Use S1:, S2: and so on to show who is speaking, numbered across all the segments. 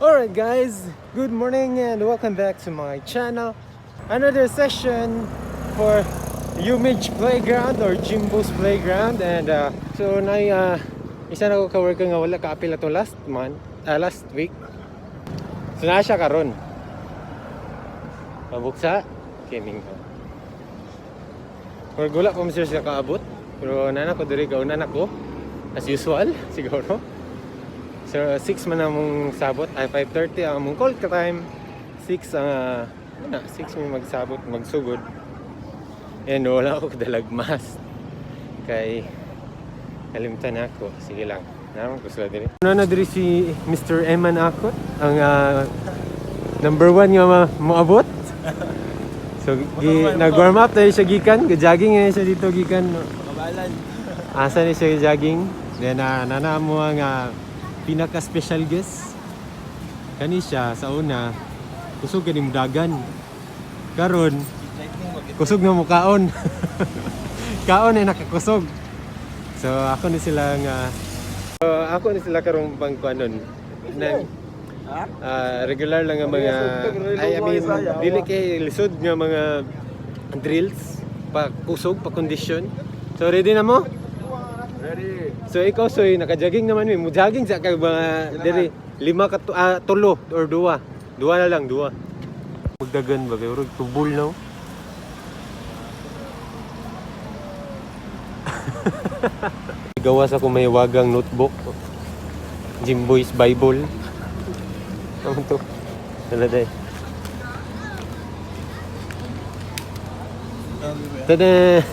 S1: Alright guys, good morning and welcome back to my channel. Another session for Umich Playground or Jimbo's Playground, and so na isa na ko ka-worker nga wala ka-apil ato last month, last week. So naa siya karon. Mabuksa, gaming ko. Or gula ko siya kaabot. Pero nana ko diri, gauna na ko as usual siguro. So 6 man among sabot, ay 5:30 ang among call time. 6 ang na 6 mi magsabot, magsugod. And wala ako dalag mask. Kay kalimtan ako. Sige lang. Naman ko sila diri. Ano na diri si Mr. Eman Akot, ang number one nga moabot. So nag-warm up tayo siya gikan, ga-jogging na siya dito gikan.
S2: Kabalan.
S1: Asa ni siya jogging? Then nana mo ang pinaka special guest. Kani siya sa una kusog kani dagan. Karon kusog na mo kaon. Kaon ay nakakusog. So ako ni sila nga so, ako ni sila karong pangkuanon. Na, regular lang ang mga ay, I mean, dili kay lisod nga mga drills pa kusog pa condition. So ready na mo?
S2: Ready.
S1: So ikaw, Soy, naka-jogging naman mi. Mo jogging sa kag mga diri lima ka tulo or duwa. Duwa na lang, duwa. Magdagan ba kay urog tubol no? Gawas ako may wagang notebook. Jimboy's Bible. Ano to? Wala day. Tada!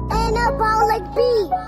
S3: Anabolic beats.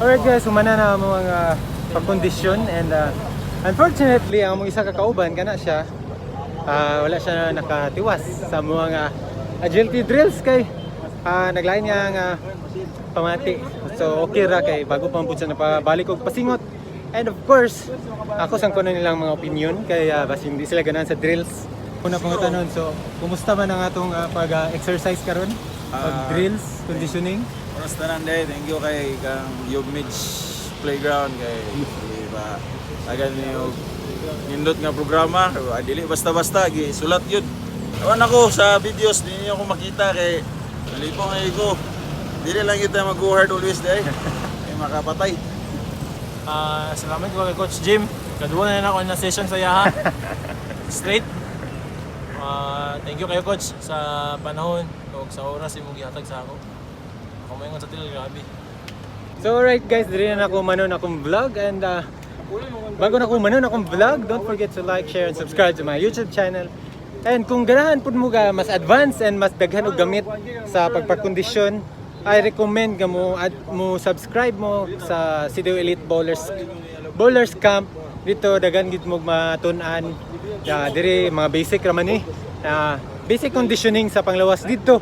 S1: Alright guys, humana na ang mga pagkondisyon and unfortunately, ang among isa ka kauban kana siya, wala siya nakatiwas sa mga agility drills kay naglain niya nga pamati. So okay ra kay bago pa man pud siya napabalik og pasingot. And of course, ako sang kuno nilang mga opinion kay basin di sila ganahan sa drills. Una pang tanon, so kumusta man ang atong pag-exercise karon? Pag drills, conditioning?
S2: Oras tanan day, thank you kay kang Yubmich Playground kay di ba agad niyo nindot nga programa, diba? Dili basta-basta gi sulat yun. Awan ako sa videos di niyo ako makita kay nalipong ay ko. Dili lang kita mag go hard always day. Kay makapatay.
S3: Salamat ko kay Coach Jim. Kaduha na ako na session sa Yaha. Straight. Thank you kayo, Coach, sa panahon ug sa oras imong gihatag sa ako. Ako moingon sa tiil, grabe.
S1: So alright guys, diri na nako manon akong vlog and bago na ko manon akong vlog, don't forget to like, share and subscribe to my YouTube channel. And kung ganahan pud mo ka mas advance and mas daghan og gamit sa pagpakondisyon, I recommend nga mo add mo subscribe mo sa CDO Elite Bowlers Bowlers Camp. Dito daghan gid mo matun-an. Diri mga basic ra man ni. Basic conditioning sa panglawas dito.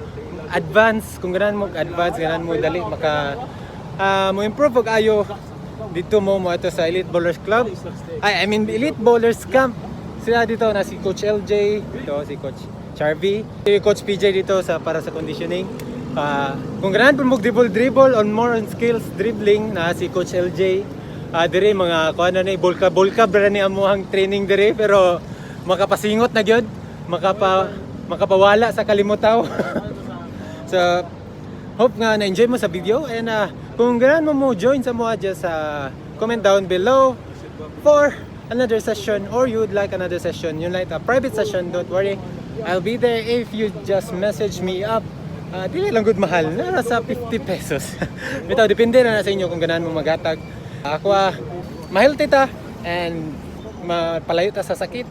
S1: Advance kung ganahan mo advance, ganahan mo dali maka mo improve og ayo dito mo mo ato sa Elite Bowlers Club. Ay, I mean Elite Bowlers Camp. Sila dito na si Coach LJ, dito si Coach Charvy, si Coach PJ dito sa para sa conditioning. Kung ganahan po mo dribble dribble on more on skills dribbling na si Coach LJ. Dire mga kuan na ni bolka bolka bra ni amuhang training dire pero makapasingot na gyud, makapawala sa kalimutaw. So, hope nga na-enjoy mo sa video and kung ganahan mo mo join sa mga just comment down below for another session or you'd like another session, you like a private session, don't worry. I'll be there if you just message me up. Dili lang good mahal, nasa 50 pesos. Bitaw, depende na sa inyo kung ganahan mo maghatag. Ako ma-healthy ta and mapalayo ta sa sakit,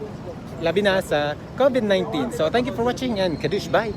S1: labi na sa COVID-19. So thank you for watching and kadush, bye!